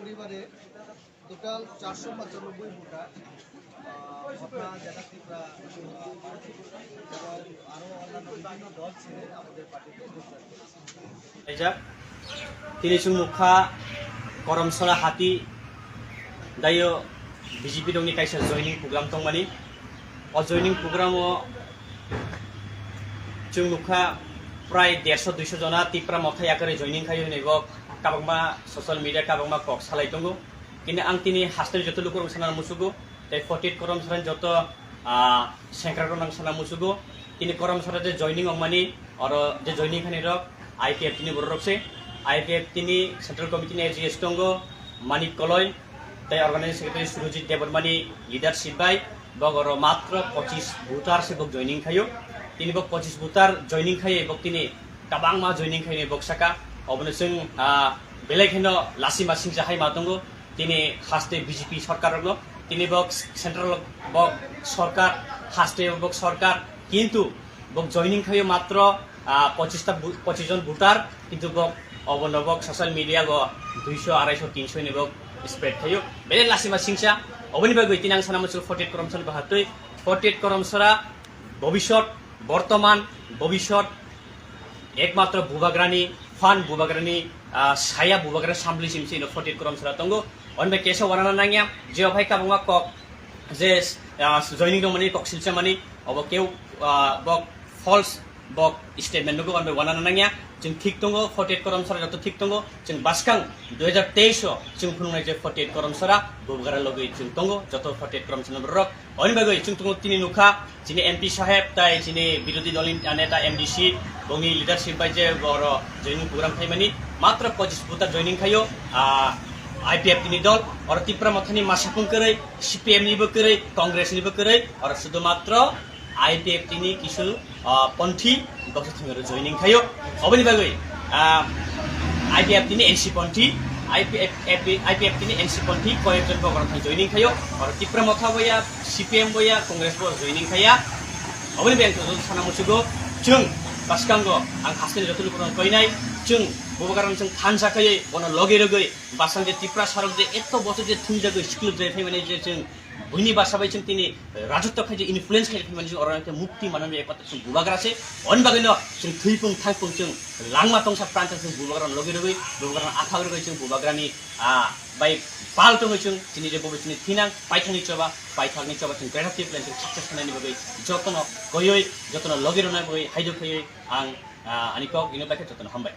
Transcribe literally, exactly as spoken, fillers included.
পরিবারে টোটাল চারশো পঁচানব্বই ভোটার, আহ, ঘটনা যেটা ত্রিপুরা এবং আরো অন্যান্য বিভিন্ন দল ছেড়ে আমাদের পার্টিতে যোগদান করেছে। Rijak, tini chwng nukha Koromsora hati dayo B J P rokni kaisa joining program tongmani. O joining program o chwng nukha prai derso duiso jona Tipra Motha yakarwi joining khai hwnwi bo kabangma social media kabangma kok salai tongo. Kini ang tini hasteni joto lukurok sana musugo, tei forty eight Koromsora joto, ah, sengkrakrok nang sana musugo. Tini Koromsora je joining ongmani, oro je joining khani rok I P F T ni borok rok se. I P F T ni Central Committee ni A G S tongo, Manik Koloi, tei Organizing Secretary Surojit Debbarmani leadership bai, bok oro matro pochis voter se bok joining khayo. Tini bok pochis voter joining khayo, bok tini kabangma joining khaini bok saka. Obono chwng, ah, belai kheno lasima singsa hai ma tongo. Tini haste B J P sorkar rokno, tini bok central bok sorkar, haste bok sorkar, kintu bok joining khayo matro, ah, pochis ta bu-, pochis jon voter, kintu bok obono bok social media go duiso, araiso, tinso ni bok spread khayo. Belai lasima singsa, oboni bagwi tini ang sana muchung forty eight Koromsora bahatwi, forty eight Koromsora bobisot, bortoman, bobisot, ekmatro bubagrani, fan bubagrani, ah, saya bubagrani samli simsi ino forty eight Koromsora tongo. Onbe kesa wanana nangya, je ophai kabangma kok, je, ah, joining rok mani kok silcha mani, obo keu, ah, bok false, bok statement nugo, onbe wanana nangya. Chwng thik tongo, forty eight Koromsora joto thik tongo. Chwng baskang dui hajar teis o chwng phunuknai je forty eight Koromsora bubagra logwi chwng tongo, joto forty eight Koromsora borok. Oni bagwi chwng tongo tini nukha, chini M P saheb tai chini birodhi dol ni neta M D C bongni leadership bai je oro joining program khaimani, matro pochis voter joining khayo, ah, I P F T ni dol, oro Tipra Mothani masapung kwrwi, C P M ni bo kwrwi, Congress ni bo kwrwi, oro sudhu matro I P F T ni kisu, ah, ponthi boksa thwngwi joining khayo. Oboni bagwi, ah, I P F T ni N C ponthi, I P F, I P F T ni N C ponthi koyekjon bokra thang joining khayo. Oro Tipra Motha boya, C P M boya, Congress bo joining khaya. Oboni bagwi ang sana musugo, chwng baskango ang hasteni joto lukurok koinai, chwng bubagrano chwng thansa khaywi bono logi rwgwi basang je Tipra sarok je eto bochor je thungjagwi siklwk jai phaimani je chwng buini basa bai chwng tini rajotw khai je influence khai phaimani chwng oro mukti manani ekmatro chwng bubagra se. Oni bagwino chwng thwipung thangpung chwng langma tongsa pran chwng bubagrano logi rwgwi bubagrano athak rwgwi chwng bubagrani, ah, bai pal tongwi chwng chini je bobo chini thinang paithakni choba, paithakni choba chwng Greater Tipraland chwng success khlainani bagwi jotono koyoi, jotono logi rwnani bagwi haidok khaiwi ang, ah, ani kok ino bai khe jotono hambai.